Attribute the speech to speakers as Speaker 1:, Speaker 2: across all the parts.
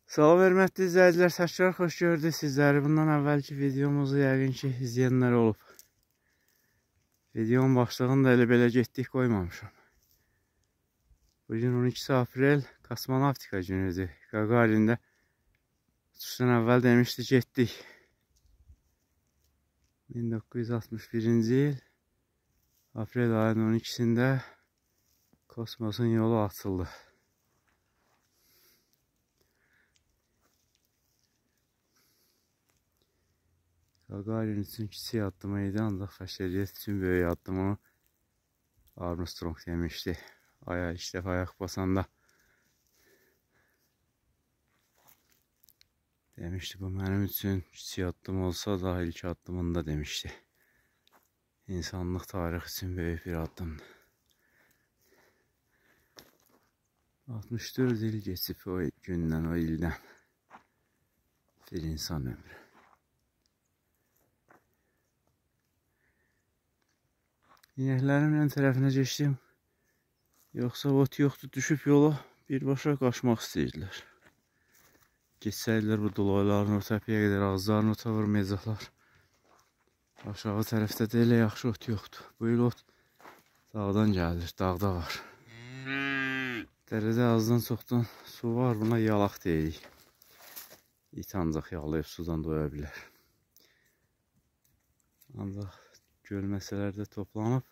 Speaker 1: Salam hörmətli izləyicilər, təkrar xoş gördük sizləri. Bundan əvvəlki videomuzu yəqin ki izləyənlər olub. Videonun başlığını da elə belə getdik qoymamışam. Bugün 12 aprel kosmonavtika günüdür. Qaqarində uçuşdan əvvəl demişdi getdik. 1961-ci il aprel ayının 12-sində kosmosun yolu açıldı. Qaqarin üçün kiçik addımı idi, ancaq bəşəriyyət üçün böyük addımı Armstrong demişdi. Aya ilk dəfə ayaq basanda demişdi, bu mənim üçün kiçik addım olsa da ilk addımında demişdi. İnsanlıq tarixi üçün böyük bir addımdır. 64 il keçib o gündən, o ildən bir insan ömrü. İnəklərin ön tərəfinə keçdim. Yoxsa ot yoxdur, düşüb yola birbaşa qaçmaq istəyirdilər. Geçsəydilər bu dolayların o təpəyə qədər ağızlarını ota vurmayacaqlar. Aşağı tərəfdə də elə yaxşı ot yoxdur. Bu il ot dağdan gəlir, dağda var. Dərədə azdan çoxdan su var, buna yalaq deyirik. İt ancaq yağlayıb sudan doya bilər. Ancaq gölməsələrdə toplanıb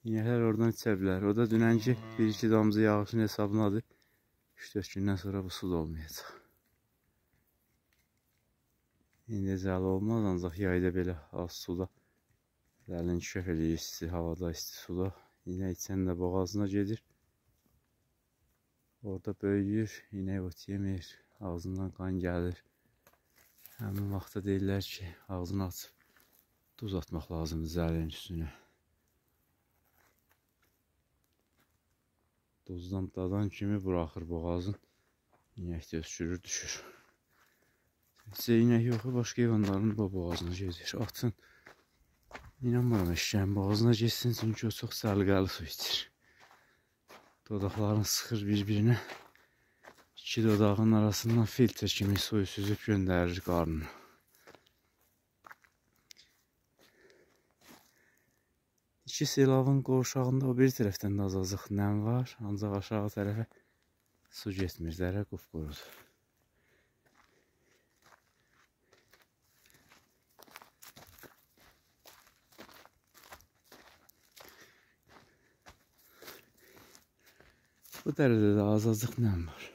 Speaker 1: inəklər oradan içə bilər. O da dünənki 1-2 damcı yağışın hesabınadır. 3-4 gündən sonra bu su da olmayacaq. İndi zəli olmaz, ancaq yayda belə az suda zəli inkişaf eləyir, isti havada, isti suda. İnək içən də boğazına gedir. Orada böyüyür, inək ot yemir, ağzından qan gəlir. Həmin vaxtda deyirlər ki, ağzını açıb duz atmaq lazımdır zəlin üstünə. Duzdan dadan kimi buraxır boğazın. İnək də öskürür, düşür. Sizə inək yox, başqa heyvanların bu boğazına gedir. Atın, inanmıram eşeğin boğazına getsin, çünki o çox səliqəli su içir. Dodaqlarını sıxır bir-birinə. İki dodağın arasından filtr kimi suyu süzüb göndərir qarnına. İki selavın qovşağında o bir tərəfdən də azacıq nəm var, ancaq aşağı tərəfə su getmir, dərə qupqurudur. Bu dərədə də azacıq nəm var.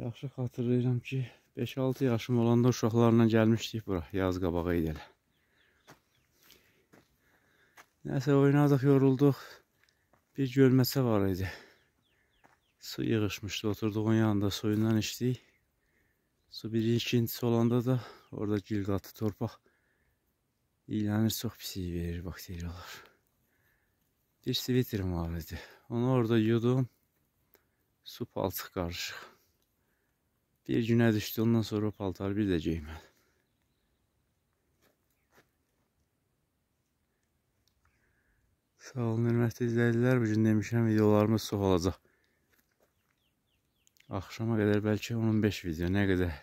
Speaker 1: Yaxşı xatırlayıram ki, 5-6 yaşım olanda uşaqlarla gəlmişdik bura, yaz qabağı idi elə. Nəsə oynadıq, yorulduq. Bir gölməçə var idi. Su yığışmışdı, oturduğun yanında suyundan içdik. Su bir ikintisi olanda da orada gil qatı torpaq iylənir, çox pis iyi verir bakteriyalar. Bir sviterim var idi. Onu orada yudum. Su palçıq qarışıq. Bir günə düşdü, ondan sonra o paltarı bir də geymədim. Sağ olun, hörmətli izləyicilər. Bugün demişəm, videolarımız çox olacaq. Axşama qədər bəlkə 15 video, nə qədər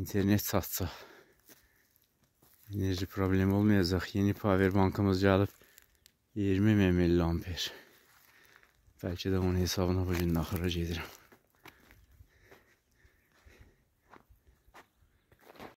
Speaker 1: internet çatsa. Enerji problemi olmayacaq. Yeni powerbankımız gəlib 20 milliamper. Bəlkə də onun hesabına bugün axıra gedirəm.